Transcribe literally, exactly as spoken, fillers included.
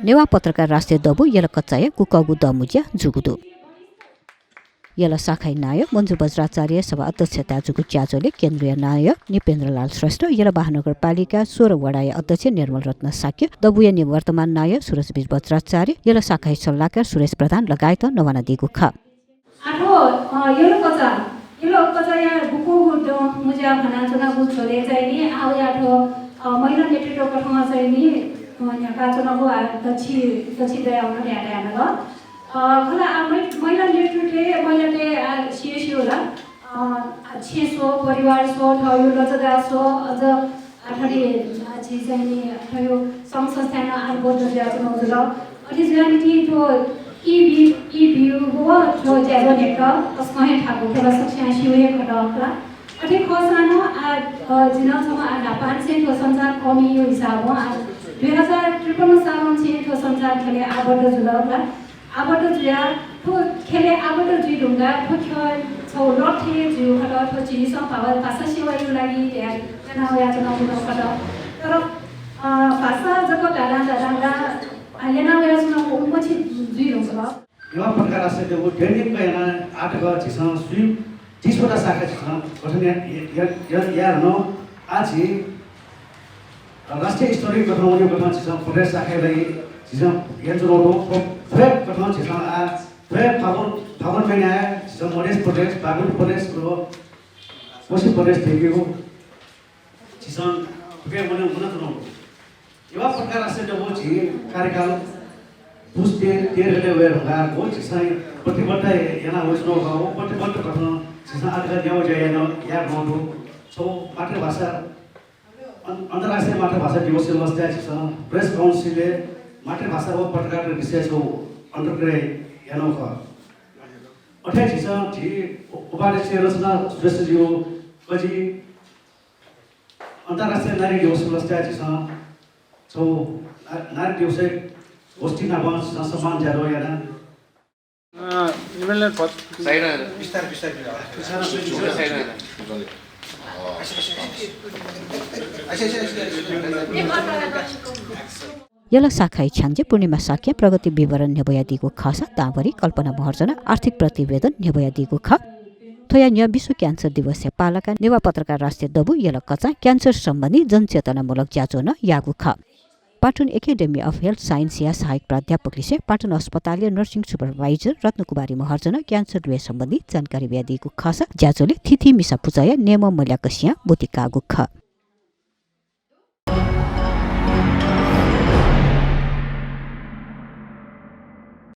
नेवाः पत्रकार राष्ट्रिय दबू यल कचाया गुकःगु दमुज्या जूगु दु। यल शाखाया नायः मन्जु बज्राचार्य सभा अध्यक्षताय् जूगु ज्याझ्वलय् केन्द्रीय नायः नृपेन्द्रलाल श्रेष्ठ, यल महानगरपालिका सोह्र वडाया अध्यक्ष निर्मल रत्न शाक्य, दबूया निवर्तमान नायः सुरजवीर बज्राचार्य, यल शाखाया सल्लाहकार सुरेश प्रधान लगायत नवानादीगु खः। आः थ्व, अ, यल कचा, यल कचाया गुकःगु दमुज्या हनाच्वनागु झ्वलय् चाहिँ नि, आः वया थ्व, अ, महिला नेतृत्व कथं चाहिँ नि, अ, न्ह्याकाच्वनागु आः दछि, दछि दयावल धयाः धयानल। अ, खला आः मै-, महिला नेतृत्वय् महिलातय् आः CSU ला, अ, छेँ स्व, परिवार स्व, थःगु लजगाः स्व, अझ आः थथे, अ, झी चाहिँ नि थ्व संघ संस्थाय् नं आबद्ध जुयाच्वनागु जुल। अथे जुयाः निंतिं थ्व ई बी, ई बी व थ्व ज्याझ्वः न्ह्यक्व तसकं हे थाकु, थ्व ला सकसियां स्यू हे खः खला। अथे खःसां नं आः, अ, जिं नं छम्ह आः न्हापांनिसें थ्व सञ्चारकर्मीया हिसाबं आः दुई हजार त्रिपन्न सालंनिसें थ्व सञ्चार ख्यलय् आबद्ध जुल खला। आबद्ध जुयाः थ्व ख्यलय् आबद्ध जुइ धुंकाः थ्व ख्यः छगू लक्ष्य हे जुइगु खः। थ्व झीसं भा-, भाषा सेवाया लागि धयाः याना वयाच्वनागु खः। तर, अ, भाषा जक धाधां धाधां ला, अ, याना वयाच्वनागु उमछि जुइ धुंकल। नेवाः पत्रकार राष्ट्रिय दबू ध्यनिंक यानाः आः तक झीसं स्वीप तीसवटा शाखा झीसं गठन या, या, या, याये धुन। आः झी राष्ट्रिय स्तरय् कथं वनेगु कथं झीसं प्रदेश शाखाया लागि झीसं यानाच्वनागु दु। थ्व, थ्व कथं झीसं आः थ्व फागुन, फागुन महिनाय् झीसं मध्य प्रदेश, बागमती प्रदेश व पश्चिम प्रदेश धइगु झीसं थुके वने, वनाच्वनागु दु। नेवाः पत्रकार राष्ट्रिय दबू झी कार्यकाल पुस तेह्र, तेह्र गते वये धुंकाः झीसं प्रतिबद्धता याना वयाच्वनागु दु। व प्रतिबद्धता कथं झीसं आः तक न्यागू ज्या याना, याये धुनागु दु। छगू मातृभाषा अन-, अन्तर्राष्ट्रिय मातृभाषा दिवसया लसताय् झीसं प्रेस काउन्सिलय् मातृभाषा व पत्रकारिता विषयय् छगू अन्तर्क्रिया यानागु खः। अथे हे झीसं झी उ-, उपाध्यक्ष रचना श्रेष्ठज्यू कजि अन्तर्राष्ट्रिय नारी दिवसया लसताय् झीसं छगू ना-, नारी दिवसय् गोष्ठी नाप झीसं सम्मान ज्याझ्वः याना। अ, निबें लँ फत। साइड। बिस्तार, बिस्तार, बिस्तार। साइड। यल शाखाया छ्याञ्जे पूर्णिमा शाक्यं प्रगति विवरण न्ह्यब्वयादीगु खःसा दांभरि कल्पना महर्जनं आर्थिक प्रतिवेदन न्ह्यब्वयादीगु खः। थ्वया न्ह्यः विश्व क्यान्सर दिवसया पालका नेवाः पत्रकार राष्ट्रिय दबू यल कचां क्यान्सर सम्बन्धी जनचेतनामूलक ज्याझ्वः नं याःगु खः। Patan Academy of Health Science या सहायक प्राध्यापक लिसें पाटन अस्पतालया nursing supervisor रत्नकुमारी महर्जनं क्यान्सर ल्वय् सम्बन्धी जानकारी बियादीगु खःसा ज्याझ्वलय् थीथी मिसा पुचःया नयेम्ह मल्याक सियां ब्वति काःगु खः।